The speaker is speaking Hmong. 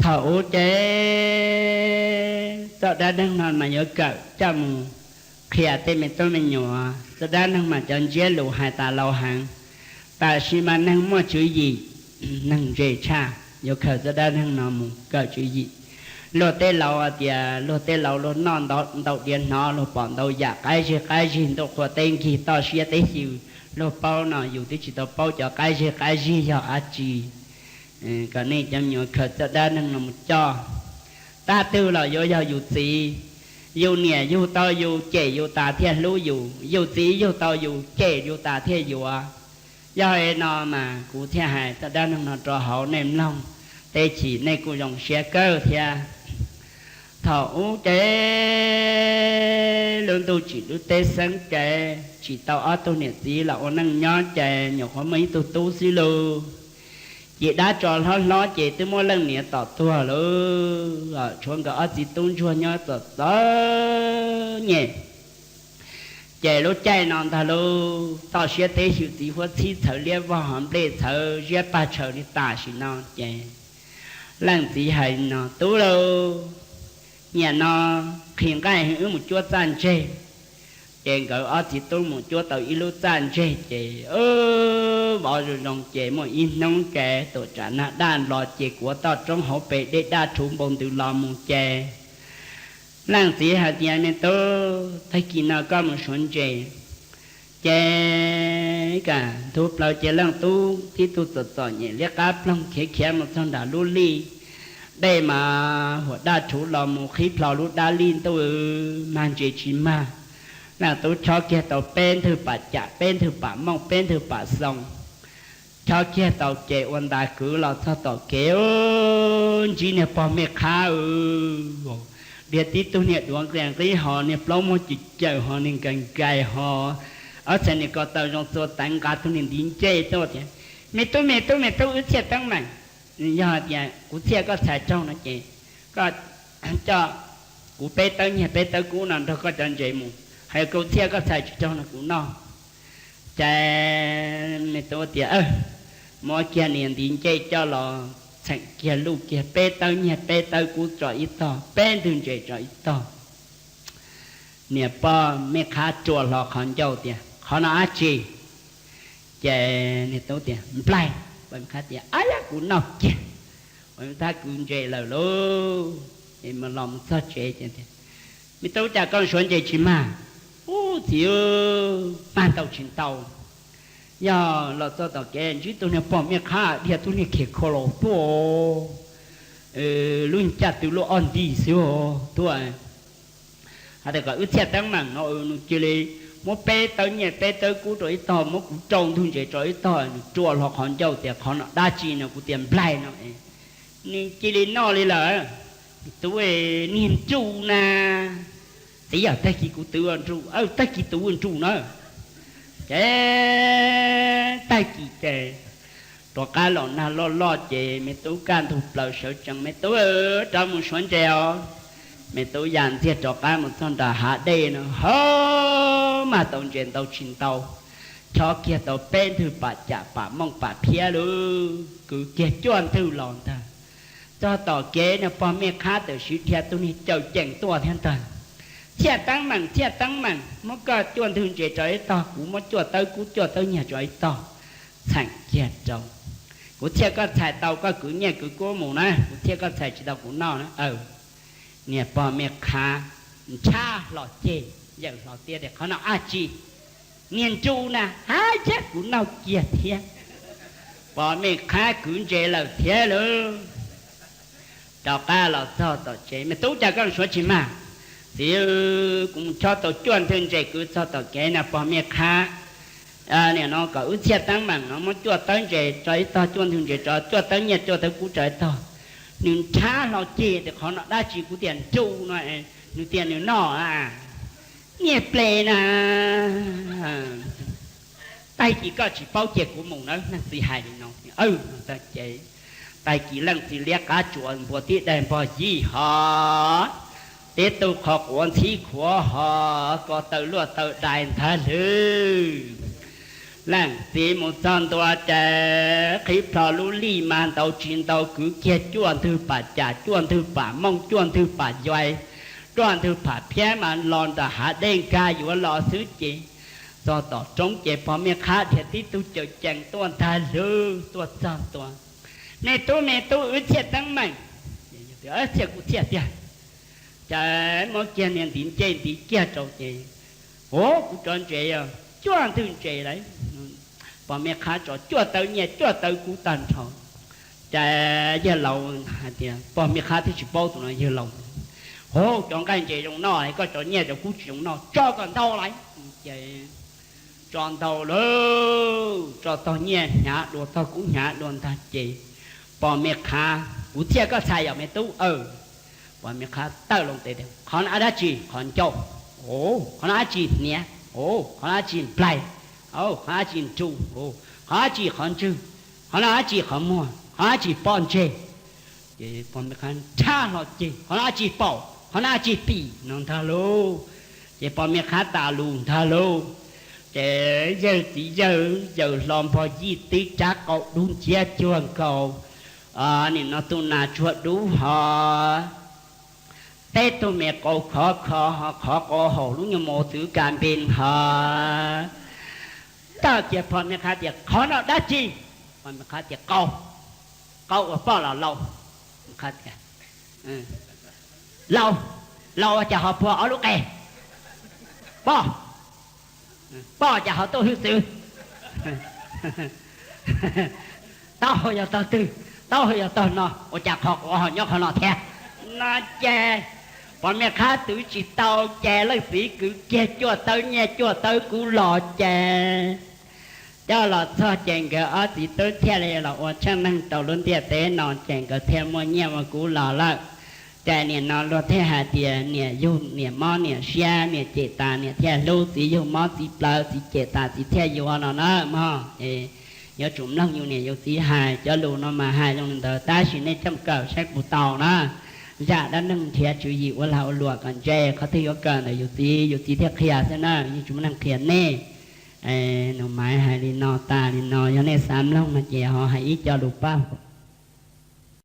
Thaum ub ces txoj dab neeg no mas yuav kawm coj mus qhia tej me tub me nyuam. Txoj dab neeg mas cov ntsiab lus hais tas laus heev, tab sis mas neeg muaj tswv yim, neeg ntse tshaj, yuav khaws txoj dab neeg no mus kawm tswv yim. Luag tej laus tias, luag tej laus luag noj ntau diav hnov, luag pom ntau yam qab zig qab zig, ntuj qhua teb nkig, toj siab teb xyw, luag paub no yus twb tsis tau paub cov qab zig qab zig yog dab tsi. Kom nej cov me nyuam khaws txoj dab neeg no mus coj. Tab twg los yuav yog yus txiv, yus niam yug tau yus, cem yus tas thiaj hlub yus, yus txiv yug tau yus, cem yus tas thiaj yuav. Yog li no mas kuv thiaj hais txoj dab neeg no rau hauv nej mloog, tej chim nej kuj zoo siab kawg thiab. Thaum ub ces lub ntuj tsim lub teb xeeb ces tsis tau ob tug niam txiv los ua neej nyob ces nyuam qhuav muaj ib tug tub xwb lauj. Ces dab tsov hlob hlob ces twb muab leej niam tom tuag lawm, tshuav nkawd ob txiv tub ntsuag nyob txom txom nyem. Ces lub caij no ntag lauj, toj siab teb xyw, txiv huab txhib txhawv liab vog, hov nplej txhawv ziab pag tshaws li tam sim no ces leej txiv hais no, tub lauj, nyam no qhis nqaij wb mus cuab txaj ntseg. Ces nkawd ob txiv tub mus cuab tau ib lub txaj ntseg ces vov zoo zoo ces muaj ib hnub ces tuam tsam nag daj nplos ces kuav toj roob hauv pes dej daj rhuv npau ntws los mus ces leej txiv hais tias, me tub, tag kis no koj mus suav ntses. Ces kam ntug plaws ces leej tub tib tug txom txom nyem liab qab ploog khiav khiav mus txog nram lub lij. Dej mas huam daj rhuv los mus qhib plho lub dab lij ntuj, mag ntses tsis mag. Leej tub chob kiag tau peb ntwg pam cam, peb ntwg pam mooj, peb ntwg pam xoo. Chob kiag tau ces ua ntas kwv los txog tom kev, ntsib niag pog mej qhab, dhia tib tug niag duav nqis nqib ho niag plaub muag cim caws ho niag nkais nkais ho, ob txhais niag ko taw zoo txua teev nqa tug niag ntiv ncej tuaj tias, me tub me tub me tub, wb txhiaj teeb meem. Yog hais tias kuv txhiaj koj txhais raug no ces koj coj kuv peb tawb nyiaj peb tawb kub no nrog koj cov ntses mus, hos yog kuv txhiaj koj txhais tsis raug no kuv noj. Ces me tub tias, muab kiag niag ntiv ncej coj los txheem kiag luj kiag peb tawb nyiaj peb tawb kub tso ib tog, peb ntwg ntses tso ib tog. Niag pog mej qhab rua hlo qhov ncauj tias, qhov no dab tsi? Ces niag tub tias, nplaig. Pog mej qhab tias, ab yab, kuv noj kiag. Pog mej qhab kwv ntses lawm lauj. Ces los mus txog tsev ces tias, me tub, cas koj suav ntses tsis mag? Ub txiv, mag ntau tsis ntau, yog los txog tom kev ntsib tug niag pog mej qhab dhia tug niag khes kho los tuaj, lub caj tw luaj ob nti xwb tuaj. Hais tias kom wb txhiaj teeb meem no nws cia li muab peb tawb nyiaj peb tawb kub rau ib tog, muab kuv rau ntwg ntses rau ib tog, nws rua hlo qhov ncauj tias, qhov no dab tsi no? Kuv tias, nplaig no. Nws cia li noj li lawm. Tub, niag nruj na. Txiv, yog tag kis kuv twv ua nruj, tag kis twv ua nruj na. Ces tag kis ces rov qab los nag loj loj ces me tub kaj ntug plaws sawv tsees, me tub, rov mus suav ntses os. Me tub ya ntxiag rov qab mus txog nram hav dej no, ho mag tau ntses ntau tsis ntau, chob kiag tau peb ntwg pam cam pam mooj pam phiab lauj, kwv kiag cuaj ntwg los ntag. Txog tom kev no pog mej qhab tawm siv dhia tug niag cawm ceem tuaj thiab ntag. Txhiaj teeb meem, txhiaj teeb meem, muab koj cuaj ntwg ntses rau ib tog, kuv muab cuaj tawb kub cuaj tawb nyiaj rau ib tog, txheem kiag rau. Kuv txhiaj koj txhais tau koj kwv nyiaj kwv kub mus na, kuv txhiaj koj txhais tsis tau kuv noj na. Niag pog mej qhab ntshab hlo ceg, yawm hlo tiab tias, qhov no dab tsi? Niag nruj na. Ab yab, kuv noj kiag thiab. Pog mej qhab kwv ntses lawm thiab lauj. Rov qab los txog tom tsev, me tub, cas koj suav tsis mag? Txiv, kuv mus chob tau cuaj ntwg ntses kwv txog tom kev no pog mej qhab, nim no kom wb txhiaj teeb meem no muab cuaj tawb ntses tso ib tog, cuaj ntwg ntses tso, cuaj tawb nyiaj cuaj tawb kub tso ib tog. Nws ntshab hlo ceg tias, qhov no dab tsi? Kuv tias nruj no, nws tias nws noj. Niag plig na, tag kis koj tsis paub cia kuv mus nawb. Leej txiv hais li no, ces tag kis leej txiv liab qab tsuas npua tib daim npog yij ho, tib tug qhov quav ntxhib khuav ho, ko taw luaj taw dai ntag lawm. Leej txiv mus txog ntua ces qhib plho lub lij mas ntau tsis ntau kwv kiag cuaj ntwg pam cas, cuaj ntwg pam mooj, cuaj ntwg pam yuais, cuaj ntwg pam phiab mas los nram hav dej nkag yuav los xwb ces txog tom roob ces pog Mej Qhab dhia tib tug caws cees tuaj ntag lauj. Tuaj txog ntua, Me tub, me tub, wb txhiaj teeb meem. Txhiaj kuj txhiaj tiag. Ces muab kiag niag ntiv ncej ntiv kiag rau ces, Ua, kuv cov ntses os, cuaj ntwg ntses lawm. Pog Mej Qhab tso cuaj tawb nyiaj cuaj tawb kub tag nrho. Ces yawg laus hais tias, pog Mej Qhab twb tsis paub tus no yawg laus. Hu, cov nqaij ntses zoo noj, koj cov nyiaj cov kub tsis zoo noj, tso kom ntau lawm. Ces tso ntau lawm, tso tog nyiaj hnyav dua tog kub hnyav dua ntag ces pog Mej Qhab, Kuv txhiaj koj txhais yom me tub aw. Pog Mej Qhab tawm loo tes tias, Qhov no dab tsi? Qhov ncauj. Qhov no dab tsi? Hniav. Qhov no dab tsi? Nplaig. Qhov no dab tsi? Nruj. Qhov no dab tsi? Qhov ntswg. Qhov no dab tsi? Qhov muag. Qhov no dab tsi? Pob ntseg. Ces pog Mej Qhab nrhab hlo ceg, Qhov no dab tsi? Paum. Qhov no dab tsi? Pim, no ntag lauj. Ces pog Mej Qhab tas lus ntag lauj. Ces yawg txiv yawg yawm hlo npog yij tib rab qau dub nciab cuag nkaus nim no tus nas tsuag dub hos, teb tug me qau khov kho hos, qhov qau haum lub nyuag mos txwv kas npe hos. Tawm kiag pog Mej Qhab tias, Qhov no dab tsi? Pog Mej Qhab tias, Qau. Qau uas poj los laus? Laus. Laus ua cas ho puag ob lub qe? Poj. Poj cas ho tuaj hwj txwv? Taub hau yog tog twg? Taub hau yog tog no, ua cas qhov quav ho nyob qhov no thiab? No ces pog Mej Qhab twv tsis tau ces leej txiv kwv kiag cuaj tawb nyiaj cuaj tawb kub los ces coj los txog ces nkawd ob txiv tub thiaj li los ua tsheej neeg rau lub ntiaj teb no ces nkawd thiaj muaj nyiaj muaj kub los lawm. Ces nim no luag thiaj hais tias niam yug niam mob niam siab, niam cem tas niam thiaj hlub, txiv yug mob txiv plawv, txiv cem tas txiv thiaj yuav no na mog. Es yuav tsum mloog yus niam yus txiv hais, cov lus no mas hais zoo li ntawd tab sis nej coj kawm saib puas tau na. Zaj dab neeg nrhiav tswv yim ua lag ua luam kom ntse, qhov twg yuav kawm ntawm yus txiv, yus txiv thiaj qhia xwb na, yeej tsis muaj neeg qhia nej. Nus Maiv hais li no tas li no, yog nej xav mloog no ces ho hais ib co lus pab